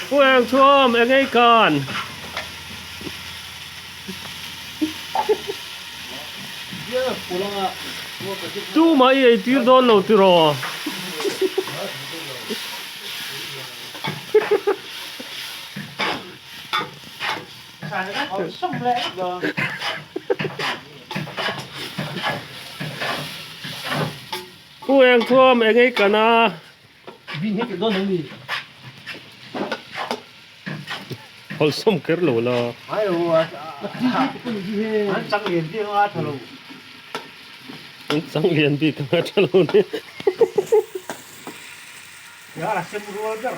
Pu Eng Thuam eng ei kan. Tumah i ei tir dawn lo tiraw? Pu Eng Thuam eng ei kan a. Hawlhsawm ker lo la. An chang lian bik anga tha lo. An chang lian bik anga tha lo ni. Ya a sem rual ber.